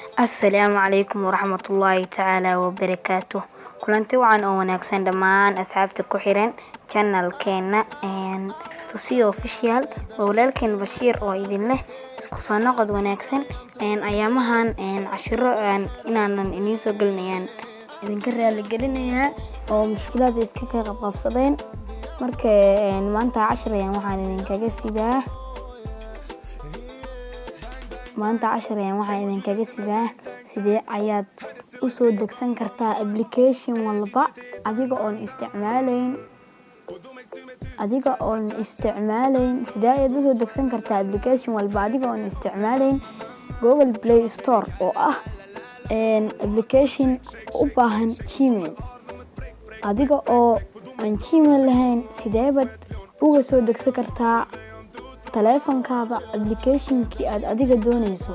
Assalaamu calaykum waraxmatullaahi tacaala wabarakaatuh. Kulanti wacan oo wanaagsan dhammaan asxaabta ku xiran channelkeena Tusiyo Official. Waa walaalkeen Bashiir oo idin leh isku soo noqod wanaagsan. Ayaamahan cashiro inaanan idiin soo gelinayaan idinka raali gelinayaa oo mushkilaad iska ka qabqabsadeen. Marka maanta cashir ayaan waxaan idinkaga sidaa, maanta cashir ayaan waxaan idinkaga sidaa sidee ayaad usoo degsan kartaa application walba adiga oon isticmaalayn. Sidee ayaad usoo degsan kartaa application walba adiga oon isticmaalayn Google Play Store, oo ah application u baahan Gmail? Adiga oo aan Gmail lahayn, sideebaad uga soo degsan kartaa taleefankaada applicationkii aad adiga dooneyso?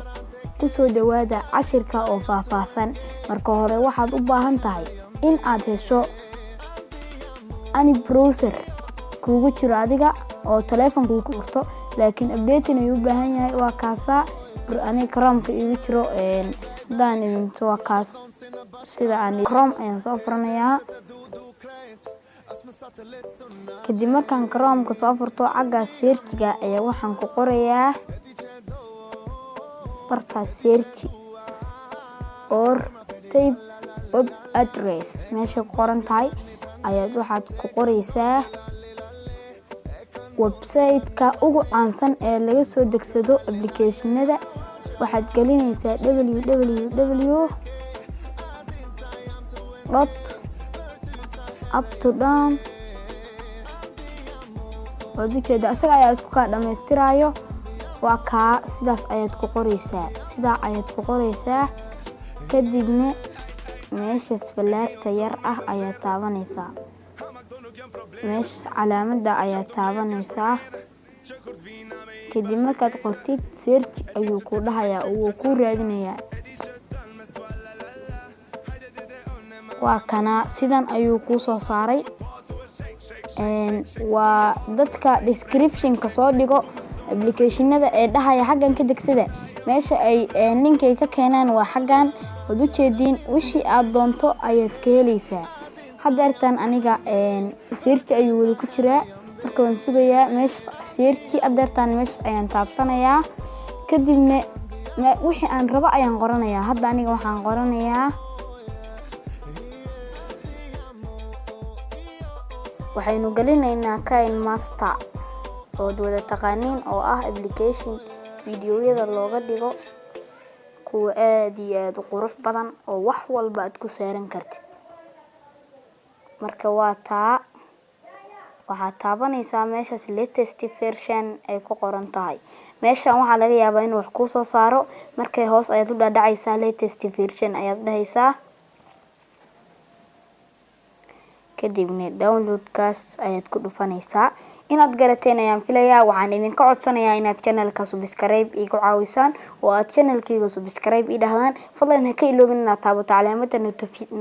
Kusoo dhawaada cashirka oo faahfaahsan. Marka hore waxaad u baahan tahay in aad hesho any browser kuugu jiro adiga oo taleefanka ku furto, laakiin updating ayuu u baahan yahay. Waa kaasaa aniga Chromeka iigu jiro. Haddaan idinto, waa kaas. Sida aan Chrome ayaan soo furanayaa. Kadib markaan Chromeka soo furto, xagga searchiga ayaa waxaan ku qorayaa bartaa "search" or "type web address" meesha ku qoran tahay ayaad waxaad ku qoreysaa website-ka ugu caansan ee laga soo degsado applicationada. Waxaad gelinaysaa www.uptodown. Waad ujeeda, isaga ayaa isku kaa dhamaystirayo. Waa kaa, sidaas ayaad ku qoreysaa, sidaa ayaad ku qoreysaa. Kadibna meeshas falaarta yar ah ayaad taabanaysaa, meesha calaamada ayaad taabanaysaa. Kadib markaad qortid, search ayuu ku dhahayaa oo wuu kuu raadinayaa. Waa kanaa, sidan ayuu kuu soo saaray. Waa dadka description-ka soo dhigo applicationada ee dhahaya xaggan ka degsada. Meesha ay linkay ka keenaan waa xaggan. Waad ujeediin, wixii aad doonto ayaad ka heleysaa. Hadeertan aniga search ayuu weli ku jiraa, marka waan sugayaa. Meesha search hadeertan meeshas ayaan taabsanayaa. Kadibna wixii aan rabo ayaan qoranayaa. Hadda aniga waxaan qoranayaa, waxaynu gelinaynaa KineMaster ood wada taqaaniin, oo ah application fiidiyowyada looga dhigo kuwa aad iyo aad u qurux badan oo wax walba aad ku saaran kartid. Marka waa taa, waxaad taabanaysaa meeshaas "latest version" ay ku qoran tahay. Meeshan waxaa laga yaabaa inuu wax kuu soo saaro. Markay hoos ayaad u dhaadhacaysaa, "latest version" ayaad dhahaysaa, kadibna downloadkaas ayaad ku dhufanaysaa. Inaad garateen ayaan filayaa. Waxaan idinka codsanayaa inaad channelka subscribe igu caawisaan oo aad channelkayga subscribe ii dhahdaan. Fadlan ha ka iloobin inaad taabato calaamada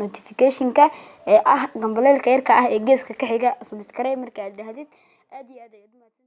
notificationka ee ah gambaleelka yarka ah ee geeska ka xiga subscribe marka aad dhahdid. Aad iyo aad ayaad umahadsan.